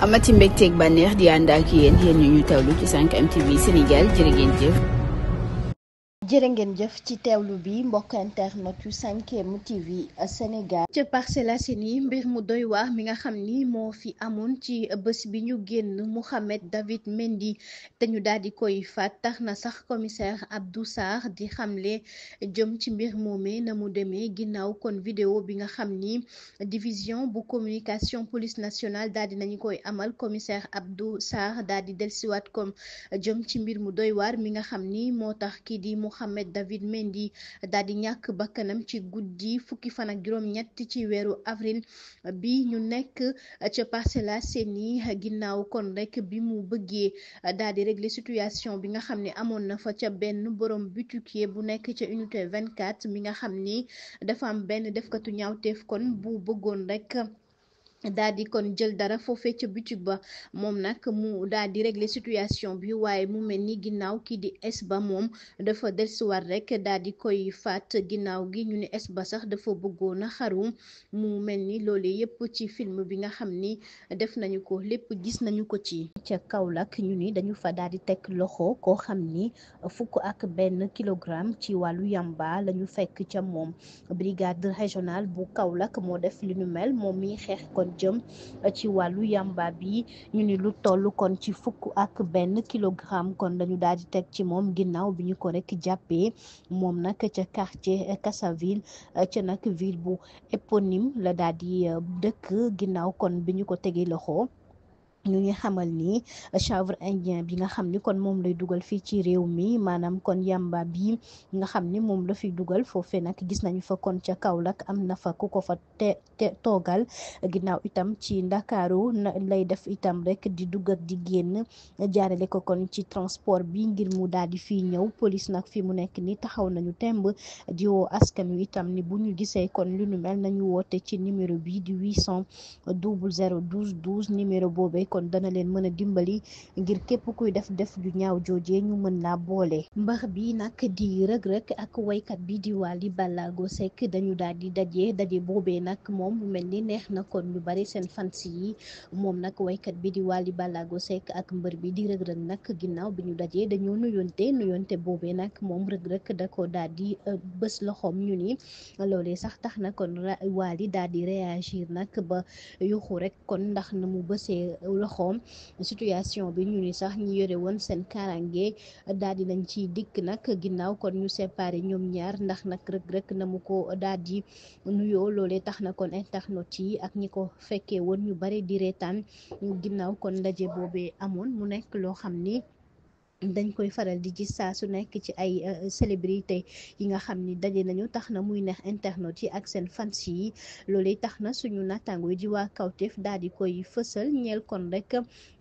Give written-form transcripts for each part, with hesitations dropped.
amati mbégteeg bànneex di ànd ak yéen ñu ñu teewlu ci 5M TV Sénégal jërë ngeen jëf. jërë ngeen jëf ci teewlu bi mbokk internet yu 5M TV Sénégal. ca Parcelles Assainies mbir mu doy waar mi nga xam ni moo fi amoon ci bés bi ñu génn Mouhamed David Mendy te ñu daal di koy faat tax na sax commissaire Abdou Sarr di xamle jëm ci mbir moomee na mu demee ginnaaw kon vidéo bi nga xam ni division bu communication police nationale daal di nañu koy amal commissaire Abdou Sarr daal di dellusiwaat comme jëm ci mbir mu doy waar mi nga xam ni moo tax kii di Mouhamed David Mendy daal di ñàkk bakkanam ci guddi fukki fan ak juróom-ñett ci weeru avril bi ñu nekk ca Parcelles Assainies ginnaaw kon rek bi mu bëggee daal di régler situation bi nga xam ne amoon na fa ca benn borom boutiquier bu nekk ca unité 24 mi nga xam ni dafa am benn defkatu ñaawteef kon bu bëggoon rek. daal di kon jël dara foofee ca boutique ba moom nag mu daal di régler situation bi waaye mu mel ni ginnaaw kii di es ba moom dafa dellusiwaat rek daal di koy faat ginnaaw gi ñu ne es ba sax dafa bëggoon a xaru mu mel ni loolee yépp ci film bi nga xam ni def nañu ko lépp gis nañu ko ci. ca Kaolack ñu ni dañu fa daal di teg loxo koo xam ni 1 kilogramme ci wàllu yamba la ñu fekk ca moom brigade régionale bu Kaolack moo def li nu mel moom mi xeex kon jëm ci wàllu yamba bi ñu ni lu toll kon ci 1 kilogramme kon lañu daal di teg ci moom ginnaaw bi ñu ko rek jàppee moom nag ca quartier Kassaville ca nag ville bu éponyme la daal di dëkk ginnaaw kon bi ñu ko tegee loxo. ñu ngi xamal ni chanvre indien bi nga xam ni kon moom lay dugal fii ci réew mi maanaam kon yamba bi nga xam ni moom la fiy dugal foofee nag gis nañu fa kon ca Kaolack am na fa ku ko fa toogal ginnaaw itam ci Ndakaaru lay def itam rek di dugg ak di génn jaarale ko kon ci transport bi ngir mu daal di fii ñëw police nag fi mu nekk ni taxaw nañu temb di woo askan wi itam ni bu ñu gisee kon lu nu mel nañu woote ci numéro bi di 800 00 12 12 numéro boobee kon dana leen mën a dimbali ngir képp kuy def ju ñaaw joojee ñu mën laa boole. mbër bi nag di rëg-rëg ak waykat bi di Wally Ballago Seck dañu daal di daje boobee nag moom mu mel ni neex na kon ñu bari seen fans yi moom nag waykat bi di Wally Ballago Seck ak mbër bi di rëg-rëg nag ginnaaw bi ñu dajee dañoo nuyonte boobee nag moom rëg-rëg da ko daal di bës loxoom ñu ni loolee sax tax na kon Wally daal di réagir nag ba yuxu rek kon ndax na mu bësee loxoom situation bi ñu ni sax ñi yore woon seen karange daal di nañ ci dikk nag ginnaaw kon ñu séparé ñoom ñaar ndax nag rëg-rëg na mu ko daal di nuyoo loolee tax na kon internet yi ak ñi ko fekkee woon ñu bari di reetaan ginnaaw kon ndaje boobee amoon mu nekk loo xam ni dañ koy faral di gis saa su nekk ci ay célébrité yi nga xam ni daje nañu tax na muy neex internet yi ak seen fans yi loolee tax na suñu nattaango yi di waa Kawtef daal di koy fësal ñeel kon rek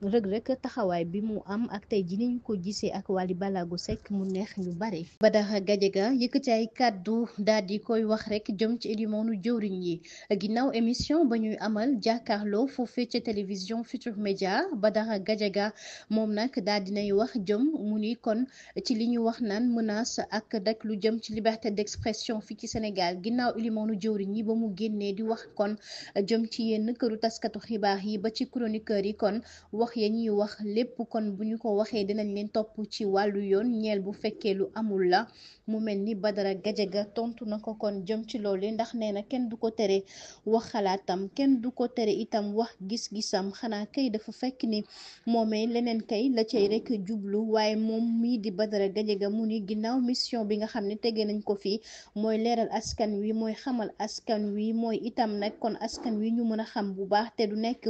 rëg-rëg taxawaay bi mu am ak tey ji ni ñu ko gisee ak Wally Ballago Seck mu neex ñu bare. Badara Gadiaga yëkkati ay kàddu daal di koy wax rek jëm ci élimaanu jëwriñ yi ginnaaw émission ba ñuy amal jàkkaarloo foofee ca télévision Futur Média Badara Gadiaga moom nag daal dinay wax jëm mu ni kon ci li ñu wax naan menace ak dak lu jëm ci liberté d'expression fii ci Sénégal ginnaaw ilimaanu jëwriñ yi ba mu génnee di wax kon jëm ci yenn këru taskatu xibaar yi ba ci chroniqueur yi kon wax ya ñuy wax lépp kon bu ñu ko waxee dinañ leen topp ci wàllu yoon ñeel bu fekkee lu amul la mu mel ni Badara Gadiaga tontu na ko kon jëm ci loolu ndax nee na kenn du ko tere wax xalaatam kenn du ko tere itam wax gis-gisam xanaa kay dafa fekk ni moomee leneen kay la cay rek jublu waaye moom mii di Badara Gadiaga mu ni ginnaaw mission bi nga xam ne tegee nañ ko fi mooy leeral askan wi mooy xamal askan wi mooy itam nag kon askan wi ñu mën a xam bu baax te du nekk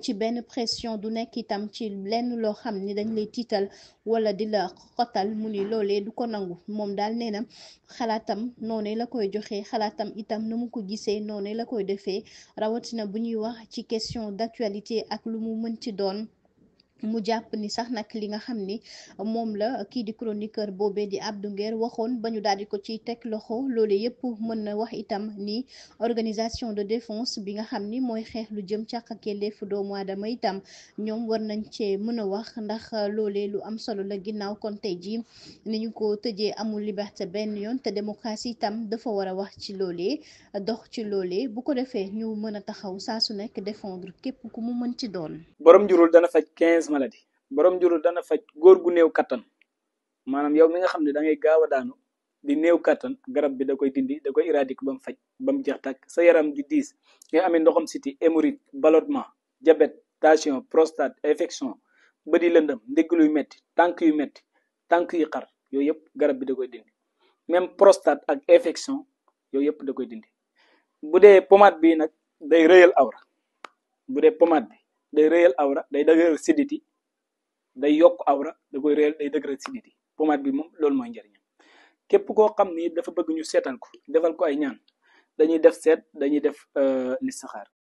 ci benn pression du nekk itam ci lenn loo xam ni dañ lay tiital wala di la xotal mu ni loolee du ko nangu moom daal nee na xalaatam noonu la koy joxe xalaatam itam na mu ko gisee noonu la koy defee rawatina bu ñuy wax ci question d'actualité ak lu mu mën ci doon mu jàpp ni sax nag li nga xam ni moom la kii di chroniqueur boobee di Abdou Nguer waxoon ba ñu daal di ko ci teg loxo loole yëpp mën na wax itam ni organisation de défense bi nga xam ni mooy xeex lu jëm càq ak yelleefu doomu aadama itam ñoom war nañ cee mën a wax ndax loole lu am solo la ginnaaw kon tey jii ni ñu ko tëjee amul liberté benn yoon te démocratie itam dafa war a wax ci loolee dox ci loolee bu ko defee ñu mën a taxaw saa su nekk défendre képp ku mu mën ci doon. borom njurul dana faj 15 maladies borom njurul dana faj góor gu néew kattan maanaam yow mi nga xam ne da ngay gaaw a daanu di néew kattan garab bi da koy dindi da koy éradiquer ba mu faj ba mu jeex tàkk sa yaram di diis nga amee ndoxam siti hémorroïde ballonnement diabète tension prostate infection bët yi lëndëm ndigg luy metti tànk yu xar yooyu yëpp garab bi da koy dindi même prostate ak infection yooyu yëpp da koy dindi bu dee pommade bi nag day rëyal awra bu dee pommade bi day rëyal awra day dëgëral siditi day yokk awra da koy rëyal day dëgëral siditi pommade bi moom loolu mooy njëriñam képp koo xam ni dafa bëgg ñu seetal ko defal ko ay ñaan dañuy def seet dañuy def listixaar